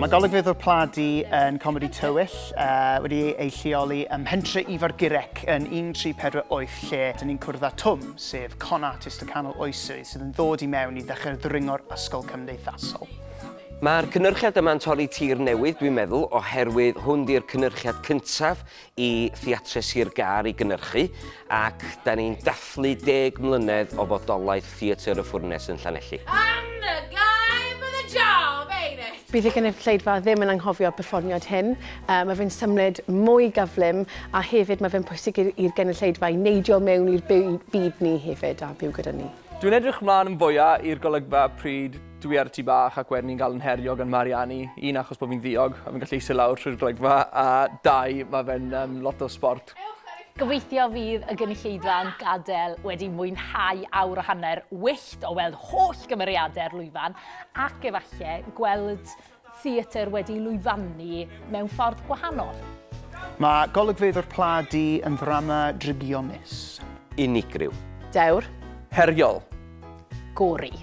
Mae Golygfeydd o'r Pla Du yn comedi tywyll, uh, wedi ei lleoli ym mhentre Ifor Gurek yn 1348 lle dyn ni'n cwrdd â Twm, sef con artist y canol oesoedd sydd yn ddod i mewn i ddechrau ddringo'r ysgol cymdeithasol. Mae'r cynyrchiad yma'n torri tir newydd, dwi'n meddwl, oherwydd hwn di'r cynyrchiad cyntaf i Theatre Sir Gâr i gynyrchu, ac da ni'n dathlu deg mlynedd o fodolaeth Theatr y Ffwrnes yn Llanelli. I'm the guy for the job, ain't it? Bydd y gynulleidfa ddim yn anghofio perfformiad hyn. Uh, mae fe'n symud mwy gyflym a hefyd mae fe'n pwysig i'r gynulleidfa i neidio mewn i'r byd ni hefyd a byw gyda ni. Dwi'n edrych mlaen yn fwya i'r golygfa pryd dwi ar y tŷ bach ac wedyn ni'n gael yn herio gan Mariani. Un, achos bod fi'n ddiog a fi'n gallu eistedd lawr trwy'r golygfa, a dau, mae fe'n um, lot o sport. Gobeithio fydd y gynulleidfa yn gadael wedi mwynhau awr a hanner wyllt o weld holl gymeriadau'r lwyfan ac efallai gweld theatr wedi lwyfannu mewn ffordd gwahanol. Mae Golygfeydd o'r Pla Du yn ddrama drygionus. Unigryw. Dewr. Heriol. Gory.